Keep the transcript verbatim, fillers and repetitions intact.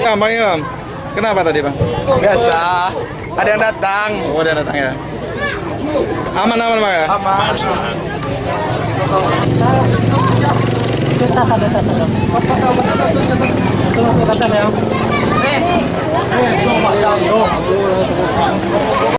Bang, Bang Imam. Kenapa tadi, Bang? Biasa. Ada yang datang. Oh, ada yang datang, ya. Aman, aman, Bang, ya? Aman. Itu tas ada, tas ada. Masuk, masuk ke atas, ya.